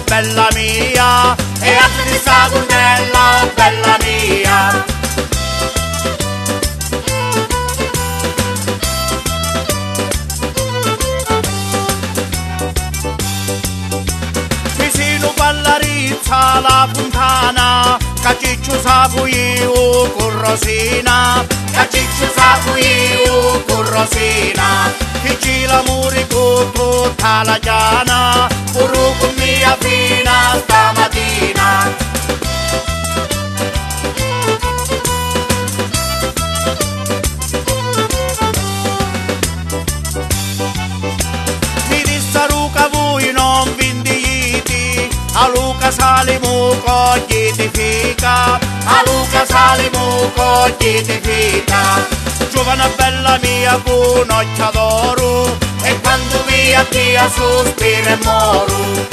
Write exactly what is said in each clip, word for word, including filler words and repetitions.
bella mia, e apri sta cunnella, bella mia. Vicinu Pallarizza la funtana, ca Cicciu sa fujiu cu Rosina, ca Cicciu sa fujiu cu Rosina, fici l'amuri cu tutta la chiana, puru cu mia fina stamatina. Mi dissaru ca vui non vi ndi jiti, a lu casali mu coggiti fica, a lu casali mu coggiti fica. Giuvana bella mia cu n'occhia d'oru, e quandu vi a tia suspiru e moru.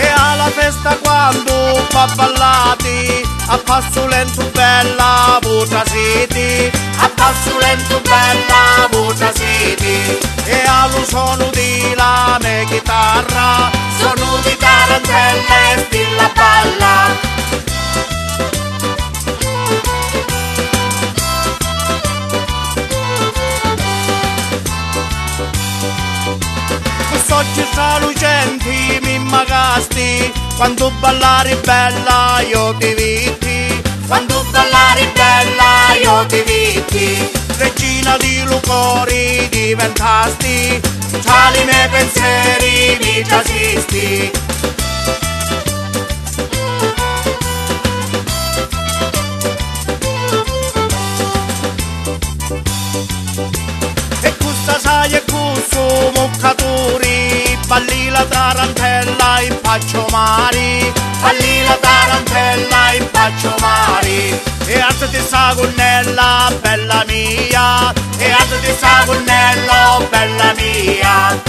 E a la festa quandu v'abballati, a passu lentu bella vu trasiti, a passu lentu bella vu trasiti. E a lu sonu di la me chitarra, sonu di tarantella e stilla balla. Cu s'occhi stralucenti mi magasti, quandu ballari bella io ti vitti, quandu ballari bella io ti vitti, regina di lu cori diventasti, tra li me penseri mi trasisti. E cu sta saia e cu stu muccaturi, balli la tarantella in faccia o mari, balli la tarantella in faccia o mari. E alzati sta cunnella, bella mia, e alzati sta cunnella, oh bella mia.